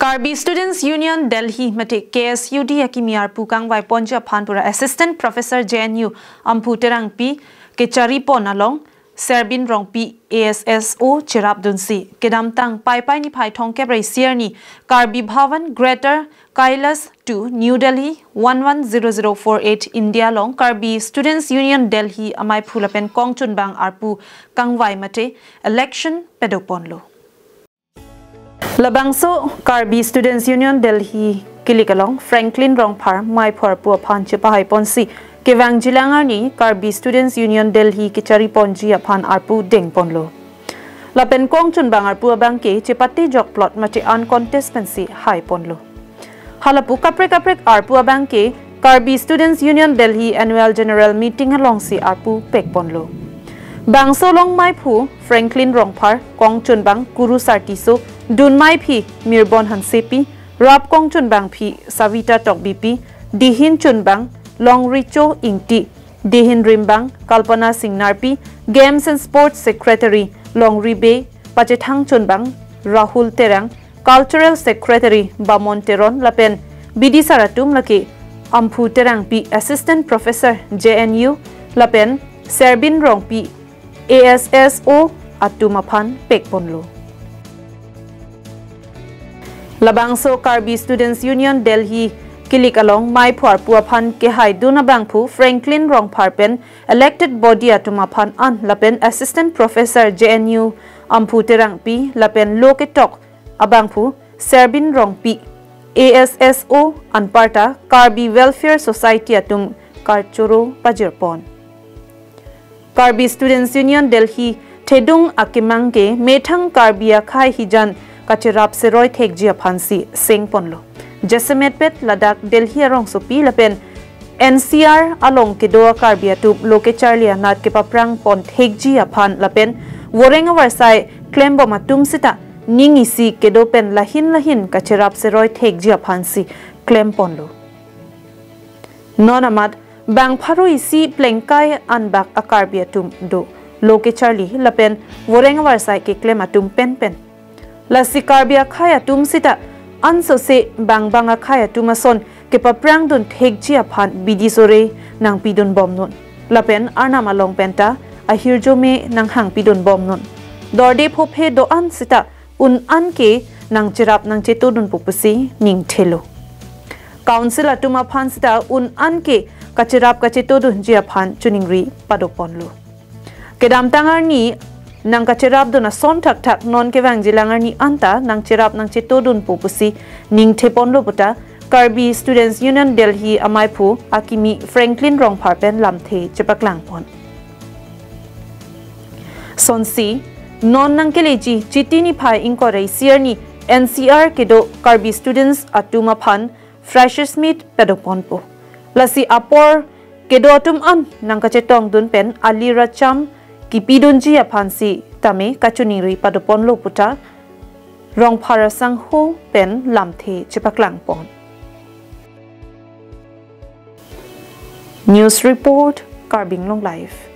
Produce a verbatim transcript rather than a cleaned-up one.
Karbi Students Union Delhi mate K S U D akimi arpu kangvai ponji aphan pura Assistant Professor J N U Amphu Terangpi kechari pon along Serbin Rongpi A S S O cherap dunsi kedamtang Paipai niphai thomkep ra isi arni Karbi Bhavan, Greater Kailas two, New Delhi one one zero zero four eight, India along Karbi Students Union Delhi amaiphu lapen kongchunbang arpu kangvai mate election padok ponlo. Labangso Karbi Students Union Delhi kilik along Franklin Rongphar maiphu arpu aphan chepahai ponsi kevangjilang arni Karbi Students Union Delhi kechari ponji aphan arpu deng ponlo. Lapen kongchunbang arpu abangke chepatejok plot mate uncontest pensi hai ponlo. Halapu kaprek kaprek arpu abangke Karbi Students Union Delhi Annual General Meeting alongsi arpu pek ponlo. Bangso along maiphu Franklin Rongphar, kongchunbang Kurusar Tisso, dunmaiphi Mirbon Hansepi, rap kongchunbangphi Savita Tokbipi, dihin chunbang Longricho Ingti, dihin rimbang Kalpana Sing Narpi, Games and Sports Secretary Longri Bey, pachethang chunbang Rahul Terang, Cultural Secretary Bamon Teron lapen bidisar atum lake Amphu Terangpi, Assistant Professor J N U, lapen Serbin Rongpi, A S S O atum aphan pek ponlo. Labangso Karbi Students Union Delhi kilik along maiphu arpu aphan kehai dun abangphu Franklin Rongphar pen elected body atum aphan an lapen Assistant Professor J N U Amphu Terangpi lapen lo ketok abangphu Serbin Rongpi, A S S O, anparta Karbi Welfare Society atum karchoro pajir pon. Karbi Students Union Delhi thedung akemang ke methang Karbi akhei hijan kacherap seroi thekji aphansi seng ponlo. Jasemet pet ladak Delhi arongsopi lapen N C R along kedo a-Karbi atum lo kecharli anat kepaprang pon thekji aphan lapen voreng avarsai klembom atum sita ning isi kedo pen lahin lahin kacherap seroi thekji aphansi klem ponlo. Non amat bang pharo isi plengkai anbak a-Karbi atum do, lo kecharli lapen voreng avarsai keklem atum penpen. Lasi Karbi akhei atum sita ansose bang bang akhei atum ason kepaprang dun thekji aphan bidi sore nangpidun bomnon. Lapen Arnam along penta ahirjume nanghangpidun bomnon. Dorde phophe do-an sita un-an ke nangcherap nangchetodunpo pusi ningthelo. Council atum aphan sita un-an ke kacherap kachetodunji aphan choningri pado ponlo. Kedamtang arni nangkacherapdun ason thakthak non kevangjilang arni anta nangcherap nangchetodunpo pusi ningthe ponlo puta Karbi Students Union Delhi amaiphu akimi Franklin Rongphar pen lamthe chepaklang pon. Sonsi non nangkeleji Chiti niphai ingkoi ra isi arni N C R kedo Karbi students atum aphan Freshers Meet pado ponpo. Lasi apor kedo atum an nangkachetongdun pen ali racham kipidunji aphansi tame kachoningri pado ponlo puta Rongphar asangho pen lamthe chepaklang pon. News report, Karbi Anglong Live.